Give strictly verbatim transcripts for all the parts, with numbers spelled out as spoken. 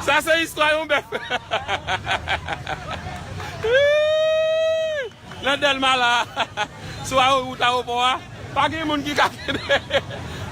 Sa se istwa yon bèf. Nan Dèlma la, sou awo-, wout awopò a, pa gen moun ki ka kenbe,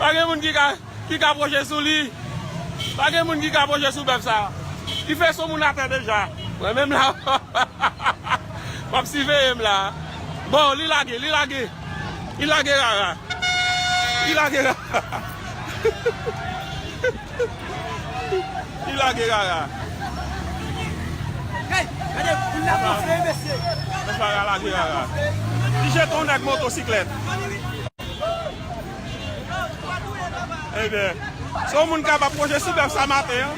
pa gen moun ki ka, ki ka pwoche sou li. Pa gen moun ki ka pwoche sou bèf sa. Li fè son moun atè deja. Mwen menm la, m ap siveye m la. Bon, li lage, li lage. Li lage rara. Li lage rara. Li lage rara. Hey, gade, moun la gonfle, mesye. Mesye a lage rara. Li jete yon nèg motosiklèt. Ebyen, se yon moun k ap pwoche sou bèf sa maten an.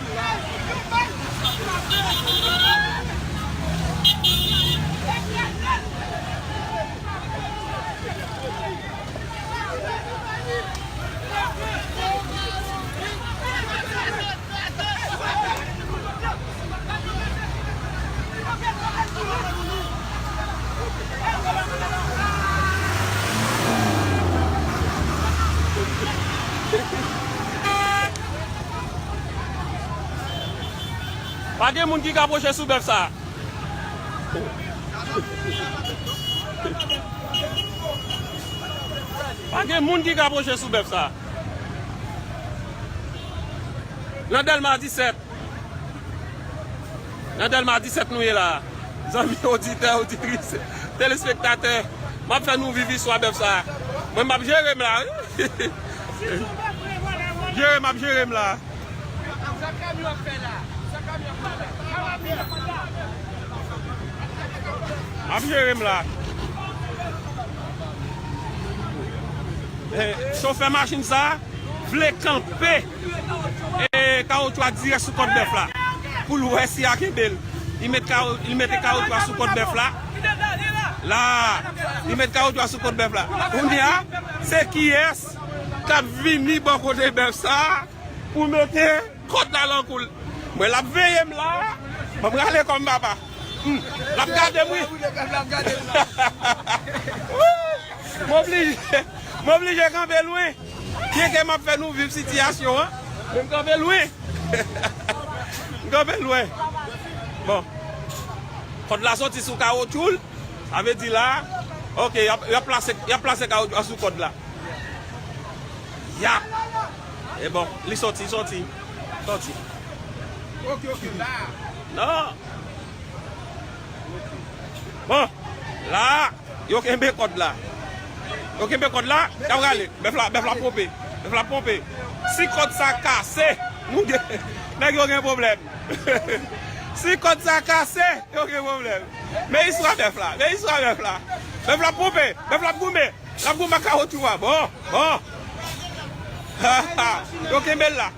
Pa gen moun ki ka pwoche sou bèf sa. Pa gen moun ki ka pwoche sou bèf sa. Nan Dèlma disèt. Nan Dèlma disèt nou ye la. Zanmi oditè, oditris, telespektatè, m ap fè nou viv istwa bèf sa. Mwen, m ap jere m la, wi. Jere m ap jere m la. M ap jere m la. Eh, chofè machin sa vle kanpe, eh, kawotchou a dirèk sou kòt bèf la pou l wè si a kenbe l. Li met kawo-, li mete kawotchou a sou kòt bèf la. La, li met kawotchou a sou kòt bèf la. Kounye a, se kiyès k ap vini bò kote bèf sa pou mete kòd la nan kou l. Mwen, l ap veye m la. Ban m rale kò m, papa. Hmm. L ap gade m, wi. M oblije, m oblije kanpe lwen. Byenke m ap fè nou viv sitiyasyon an, men m kanpe lwen. M kanpe lwen. Bon. Kòd la soti sou kawotchou l. Sa vle di la, ok, y ap, y ap plase, y ap plase kawotchou a sou kòd la. Yap! E bon, li soti, soti. Soti. Ok, ok, la. Non. Bon, la, yo kenbe kòd la. Yo kenbe kòd la, y ap rale. Bèf la, bèf la ponpe. Bèf la ponpe. Si kòd sa kase, nou gen, nèg yo gen pwoblèm. Si kòd sa kase, yo gen pwoblèm. Men istwa bèf la, men istwa bèf la. Bèf la ponpe, bèf la goumen. L ap goumen ak kawotchou a. Bon, bon. Yo kenbe l la.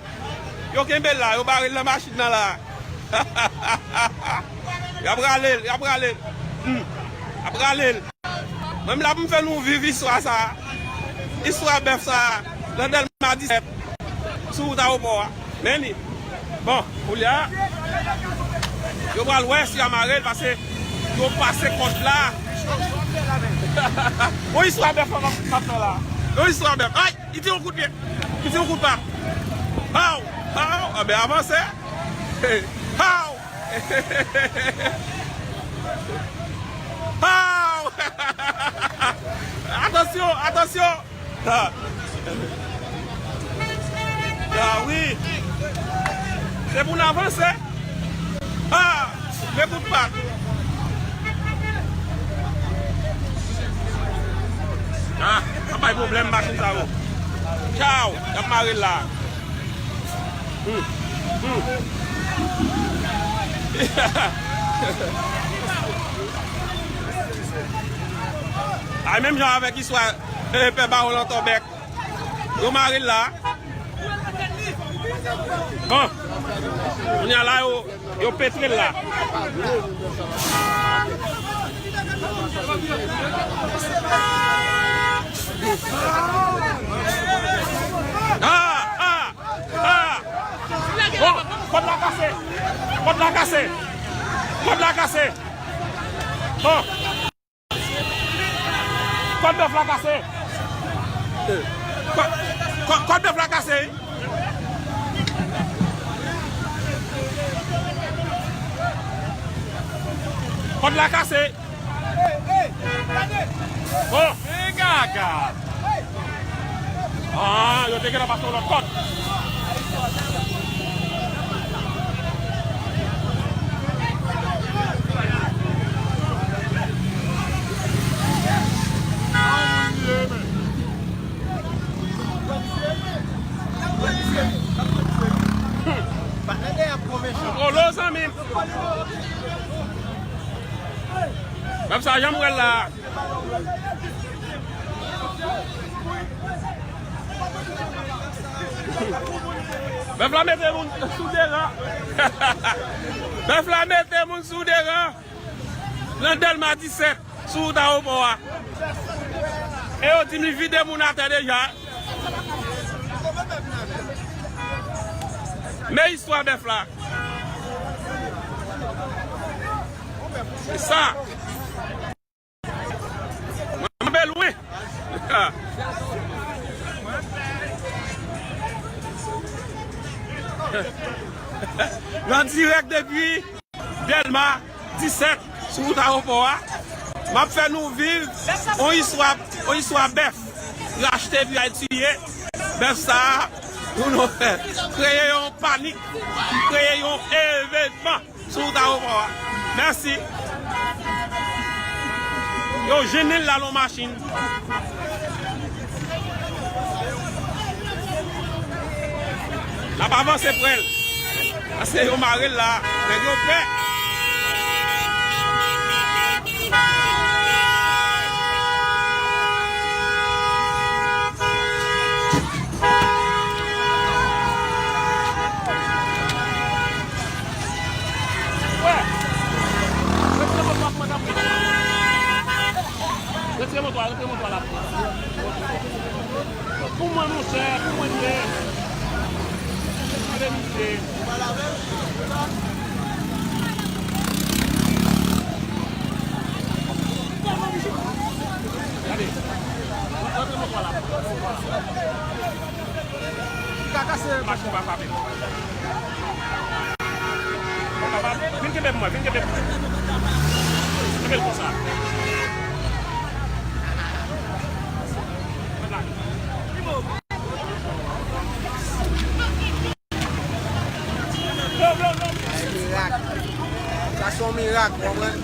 Yo kenbe l la, yo bare l nan machin nan la. Y ap rale l, y ap rale l. Hmm. Y ap rale l. Mwen menm la pou m fè nou viv istwa sa. Istwa bèf sa nan Dèlma disèt, sou wout awopò a. Men li. Bon, koulye a, yo pral wè si y a mare l, paske yo pase kòd la. Yon istwa bèf la m ap fè la. Yon istwa bèf. Ay, li te yon kout pye. Li te yon kout pa. Haw, haw, anben avanse. Haw. Haw. Atansyon, atansyon. Ha. Ah wi. Se pou n avanse. Ha. Men kout pa. Ah, ap bay pwoblèm machin sa yo. Tchaw, y ap mare l la. Hmm. Hmm. Ay, menm jan avèk istwa, eh, pè Bawon Lantòbèk. Yo mare l la. Bon. Kounye a la, yo, yo petre l la. Ah, ah, ah. Bon, kòd la kase. Kòd la kase. Kòd la kase. Bon. Kòd bèf la kase. Kò-, kò-, kòd bèf la kase. Kòd la kase. Oh, men gaga. Ah, yo te gentan pase yon lòt kòd. Olo, zanmi m. Bèf sa, jan m wè l la. Bèf la mete moun sou de ran. Bèf la mete moun sou de ran. Nan Dèlma disèt, sou wout ayewopò a. E yo di m li vide moun atè deja. Men istwa bèf la. Se sa. Mwen, mwen lwen. Nan dirèk depi Dèlma disèt, sou wout ayewopò a, m ap fè nou viv yon istwa, yon istwa bèf rachte epi al tiye. Bèf sa a, pou nou fè, kreye yon panik, kreye yon evènman sou wout ayewopò a. Mèsi. Yo jennen l la nan machin. N ap avanse prè l. Paske yo mare l la. Nèg yo pè. Wè. Retire moto a pou mwen, tanpri. Retire moto a, retire moto a la. Pou mwen, monchè, pou mwen, monchè. Retire, misye. Gade. Retire moto a la. Li ka kase. Machin pa frape. Vin kenbe pou mwen, vin kenbe pou mwen. Kenbe l konsa. Mirak. Sa se yon mirak, w konprann?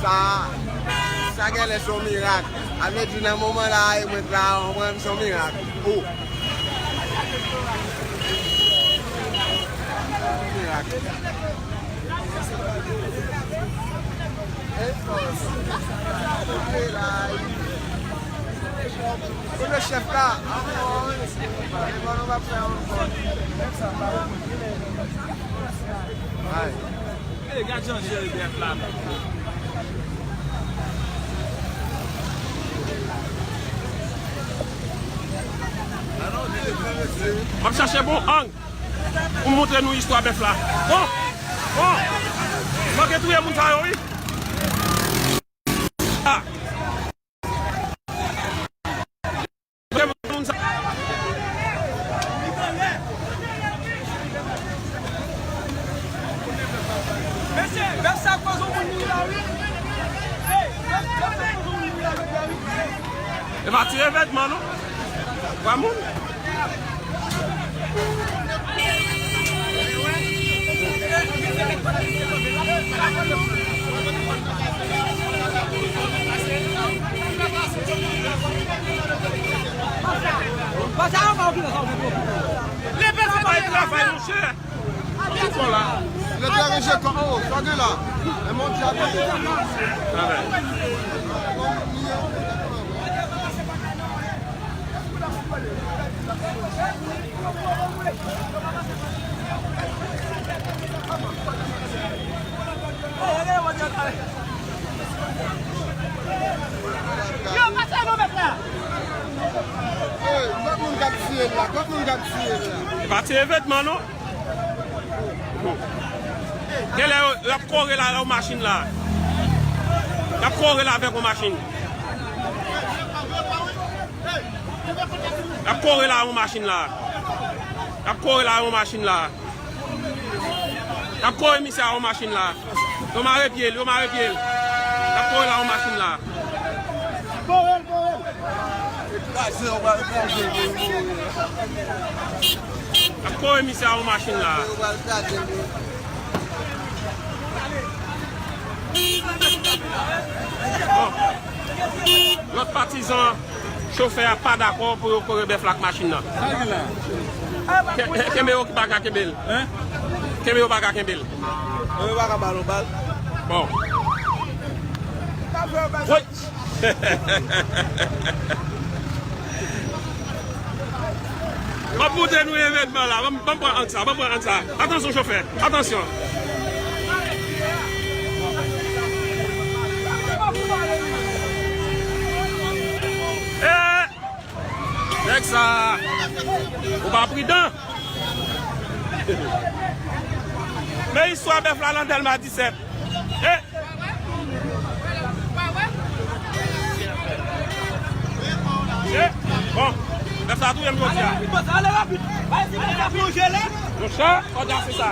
Sa, sa genlè se yon mirak. A vle di, nan moman la, e mwen t la, w konprann, se yon mirak. Oh. Mirak. Kote chèf la? Ay. Ey, gad jan jere bèf la, men. M ap chache bon ang pou m montre nou istwa bèf la. Bon, bon. Manke touye moun sa yo, wi. Ah. E pa ti revètman, non. Twa moun. Travay, travay, monchè. Lè travay, je kan, oh, sa gen la. E mon dyab. Travay. Yo, pase nou met la. Hey, kot moun k ap tiye l la? Kot moun k ap tiye l la? E pa ti evènman, non. Genlè yo, y ap kore la, la, yon machin la. Y ap kore la avèk yon machin. Y ap kore la yon machin la. Y ap kore la yon machin la. Y ap kore misye a yon machin la. Yo mare pye l, yo mare pye l. Y ap kore la yon machin la. Kore l, kore l. Kraze, yo pral kraze l pou l mouri. Y ap kore misye a yon machin la. Yo pral kraze l pou Bon. Lòt patizan chofè a pa dakò pou yo kore bèf la ak machin nan. Sa gen la? Ke- ke- Kenbe yo ki pa ka kenbe l. Hein? Kenbe yo pa ka kenbe l. Yo pa ka ba l yon bal. Bon. Woy! M ap montre nou evènman la. Ban m, ban m pran ang sa, ban m pran ang sa. Atansyon, chofè. Atansyon. Eh! Nèg sa, ou pa pridan. Men istwa bèf la nan Dèlma disèt. Eh! Bon, bèf sa touye m jodi a. Ale rapid, ale rapid. Bay si bèf la plonje la. Monchè, fò w ap fè sa.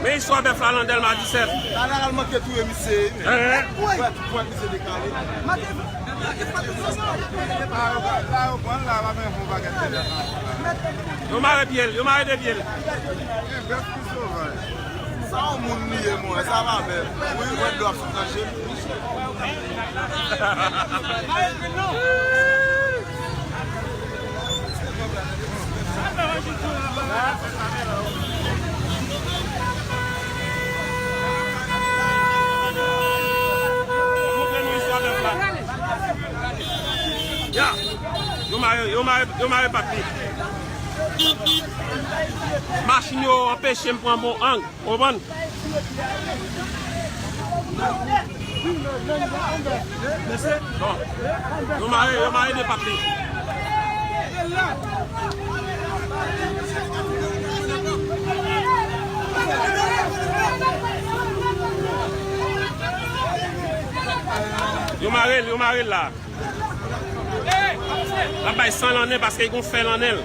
Men istwa bèf la nan Dèlma disèt. Talè a l manke touye misye. Hein? Pwèt, pwèt misye dekale. Sa yo pran, sa yo pran la, la men yon pakèt tèlè. Yo mare pye l, yo mare de pye l. Bèf pi sovaj. Sa yon moun li ye, mwen, sa pa bèl. Wi, mwen dlo ap sot nan je m. Ya, yo mare, yo mare, yo mare pat li. Machin yo anpeche m pran bon ang. Konprann? Bon. Yo mare, yo mare de pat li. Yo mare l, yo mare l la. L ap bay san nan nen paske l gon fè nan nen l.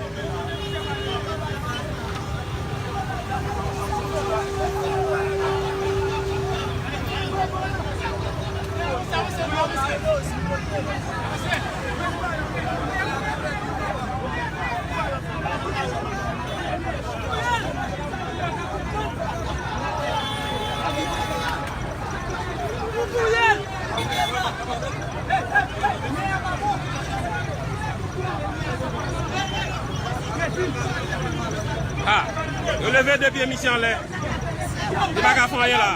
Ah, yo leve de pye misye anlè. Li pa ka fè anyen la.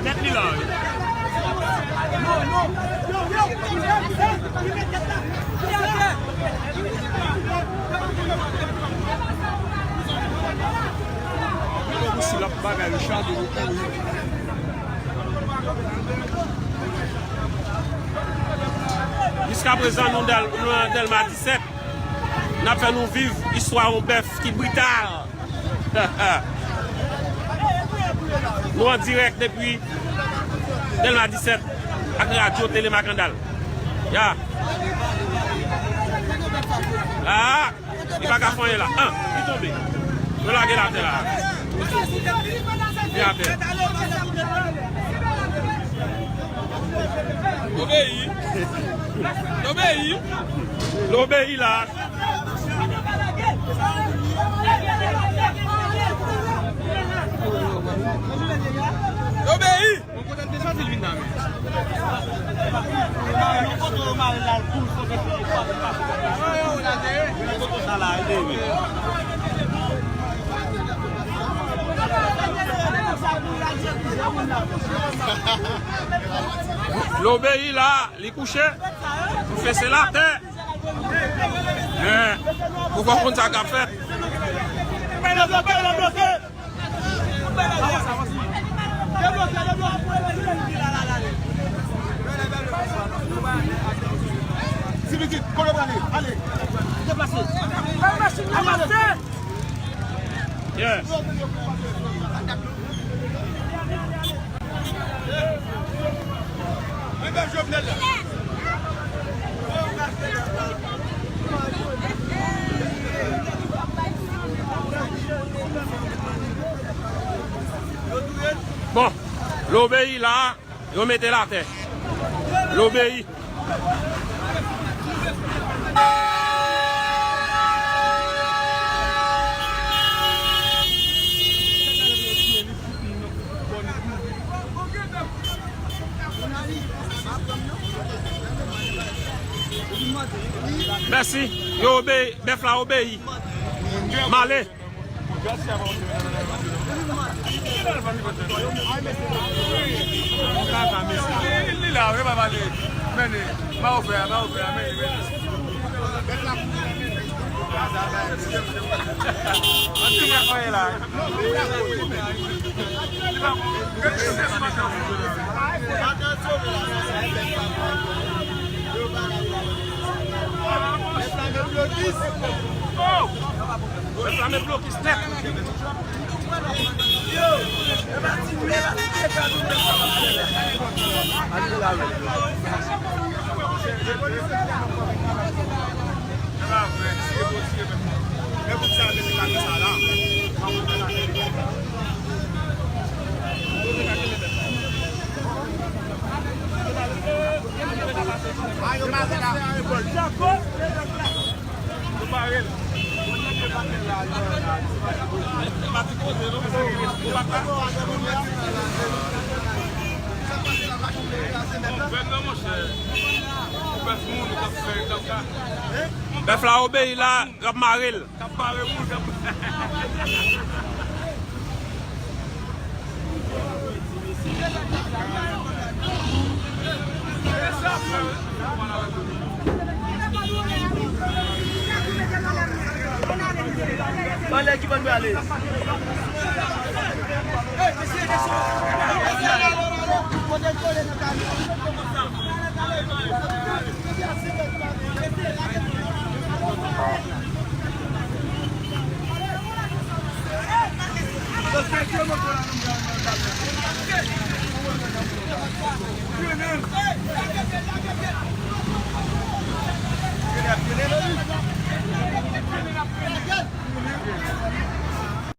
Tèt li la, wi. Tankou si l ap bagay, li chage, li kouri. Jiskaprezan, nou dal-, nou nan Dèlma disèt. N ap fè nou viv istwa yon bèf ki brital. Nou an dirèk depi Dèlma disèt ak radyo Tele Makandal. Ya. Ah, li pa ka fè anyen la. Ah, li tonbe. Yo lage l atè la. Li atè. Obeyi. Obeyi. Obeyi la. Obeyi. Bon, kote l te soti l vin la menm? Nan yon kote yo mare l al kou l fè kèk minit pa pou l pase. Nan yon kote sa la, li te vin. Lobeyi la, li kouche. Pwofesè l atè. Men, poko konn sa k ap fèt. Ti pitit, kote w prale? Ale. Deplase. Al mache, al mache. Yes. Bon, Lobeyi la, yo mete l atè. Lobeyi. Mèsi. Yo obeyi. Bèf la obeyi. M ale. Li la, wi, pa pale. Mennen. Ba ou fè a, ba ou fè a, mennen, mennen. An ti nèg mwen ye la. Reklame blokis nèt. Bèf la obeyi la, y ap mare l.